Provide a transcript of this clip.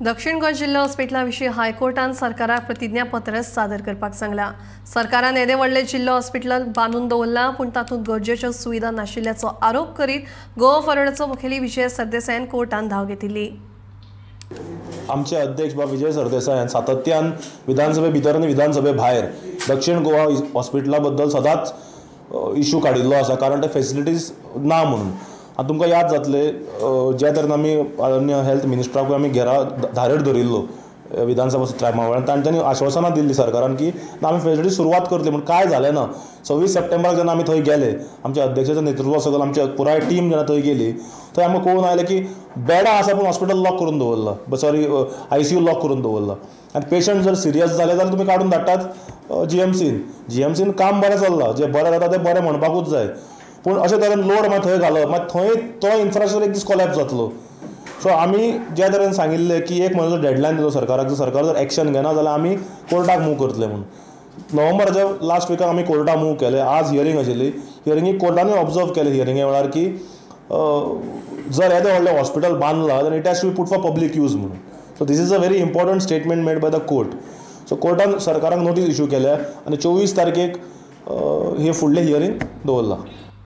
दक्षिण गोंय जिल्लो हॉस्पिटला विशीं हायकोर्टान सरकाराक प्रतिज्ञापत्र सादर करपाक सांगलां. सरकारान येदे व्हडलें जिल्लो हॉस्पिटल बांदून दवरलां, पूण तातूंत गरजेच्यो सुविधा नाशिल्ल्याचो आरोप करीत गोवा फॉरवर्डाचो मुखेली विजय सरदेसायान कोर्टान धांव घेतिल्ली. आमचे अध्यक्ष बाब विजय सरदेसायान सातत्यान विधानसभे भितर आनी विधानसभे भायर दक्षिण गोवा हॉस्पिटला बद्दल सदांच इशू काडिल्लो आसा, कारण ते फेसिलिटीज ना म्हणून. आतां तुमकां याद जातले ज्या तरेन आमी आदरणीय हेल्थ मिनिस्टराक आमी घेरा धारेर धरिल्लो विधानसभा टायमा वेळार, तांच्यांनी आश्वासनां दिल्ली सरकारान की ना आमी फेसिलिटीज सुरवात करतली, पूण कांय जालें ना. 26 सप्टेंबराक जेन्ना आमी थंय गेले, आमच्या अध्यक्षाच्या नेतृत्वा सकयल आमची पुराय टीम जेन्ना थंय गेली, थंय आमकां कळून आयलें की बेडां आसा पूण हॉस्पिटल लॉक करून दवरलां, सॉरी ICU lock करून दवरलां. आनी पेशंट जर सिरियस जाले जाल्यार तुमी काडून धाडटात GMCन. GMCन काम बरें चल्लां, जें बरें जाता तें बरें म्हणपाकूच जाय, पूण अशे तरेन लोड मागीर थंय घालप, मागीर थंय तो इन्फ्रास्ट्रक्चर एक दीस कोलॅप्स जातलो. सो आमी ज्या तरेन सांगिल्लें की एक म्हयन्याचो डेडलायन दिलो सरकाराक, जर सरकार जर एक्शन घेना जाल्यार आमी कोर्टाक मूव करतले म्हणून. नोव्हेंबराच्या लास्ट विकाक आमी कोर्टाक मूव केलें. आज हियरींग आशिल्ली, हियरिंगेक कोर्टानूय ऑब्जर्व केलें हियरिंगे वेळार की जर येदें व्हडलें हॉस्पिटल बांदलां जाल्यार it has to be put for public use म्हणून. So this is a very important statement made by the court. So कोर्टान सरकाराक नोटीस इशू केल्या आनी 24 तारखेक हे फुडलें हियरींग दवरलां.